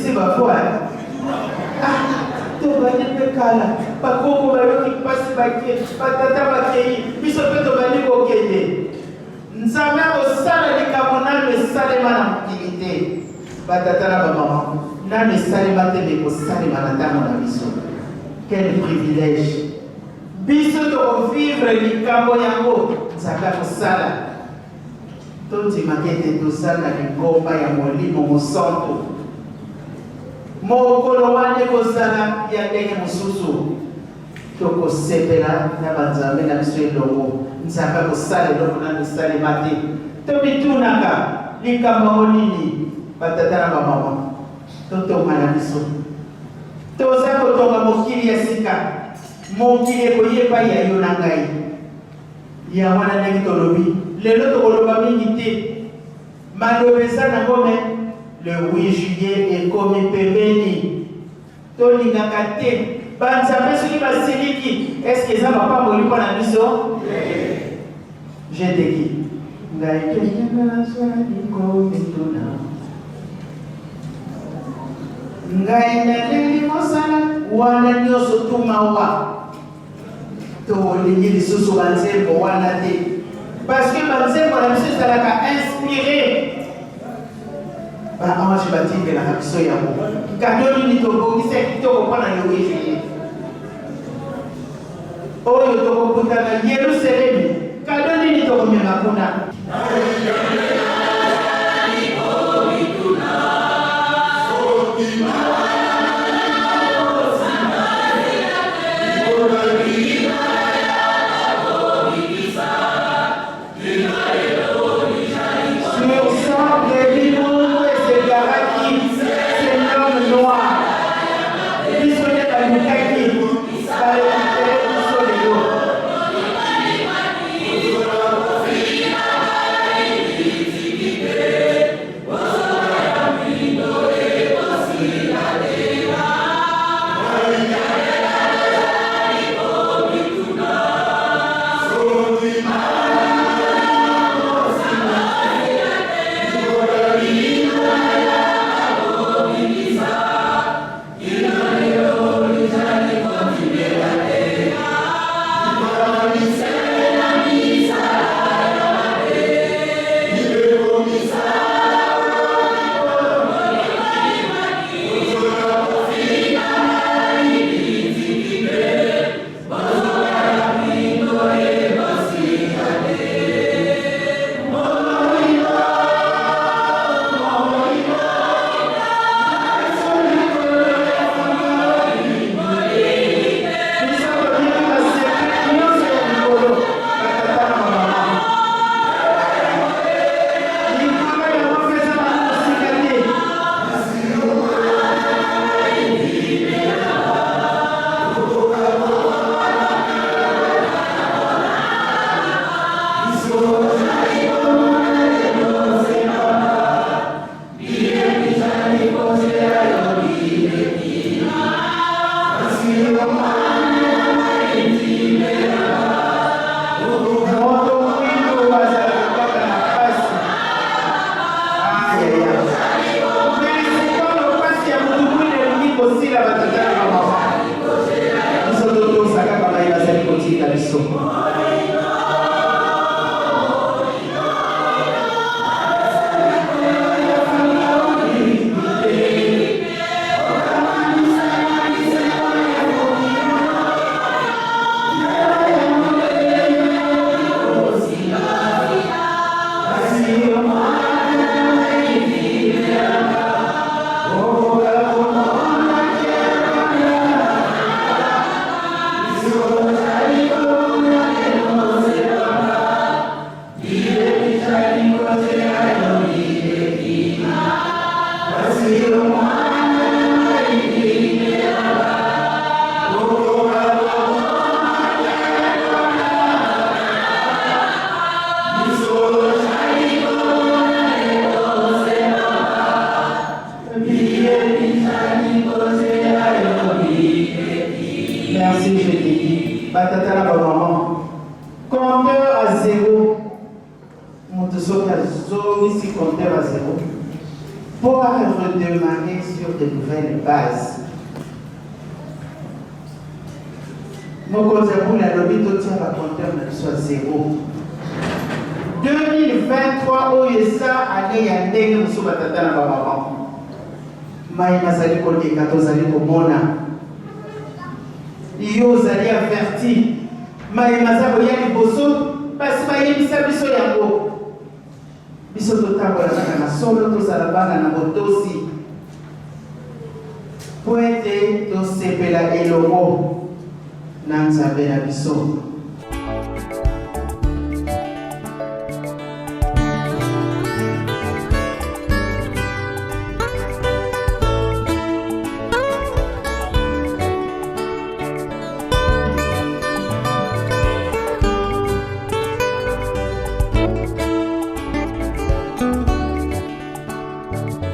Tosilisi bavoix ah, tobandi mpe kala, bakoko bayoki mpasi bake, batata bakei, biso mpe tobandi kokende. Nzambe akosala likambo nano esalema na mokili te. Batata na bamama, nano esalema te, me ekosalema na ntango na biso. Quel privilège! Biso tokovivre likambo yango Nzambe akosala. Tondimaka ete toza na lingomba ya Molimo Mosantu. Mokolo wana ekozala ya ndenge mosusu. Tokosepela na banzambe na biso elongo. Nzambe akosala eloko nanu esalema te. Tomitunaka likambo yango nini, batata na bamama? Totonga na biso. Toza kotonga mokili ya sika. Mokili ekoya epai ya yo na ngai. Yango wana ndenge tolobi lelo, tokoloba mingi te, maloba eza nango, me le 8 juillet ekomi pembeni. Tolingaka te banzambe soki basiliki, eske eza mapamboli mpo na biso? Je te dis, ngai kende nazali komituna, ngai naleli mosala wana nyonso tumawa. Tolingi lisusu banzembo wana te, parce que banzembo na biso ezalaka inspiré, baange batindelaka biso yango. Kado nini tobongisa ya kitoko mpo na le 8 juillet oyo tokokutana Yerusalemi? Kado nini tokomema kuna? Sur ça, Lévi Mungu esegaraki, c'est l'homme noir. Biso nde balukaki, barekipere biso lelo. Biso toyebi ba secret nyonso ya likolo, batata na bamama. Likolo yango mpe eza nanu mosika te. Moto mwindo azalaka kaka na pasi. Ayaya. Mais sikoyo pasi ya moto mwindo elingi kosila, batata na bamama. Biso totosa kaka baye bazali kotinda biso. Merci, je te dis. Batata na bamama. Compteur à zéro. Moto soki azongisi compteur à zéro. Mpo a redémarrer sur de nouvelles bases. Mokonzi ya bule alobi totia ba compteur na biso ya zero. 2023 oyo eza année ya ndenge mosusu batata na bamama mai mazali koleka tozali komona yo ozali averti mai maza koya liboso basi bayebisa biso yango Biso totambola kaka na solo, tozala bana na botosi, mpo ete tosepela elongo na Nzambe na biso.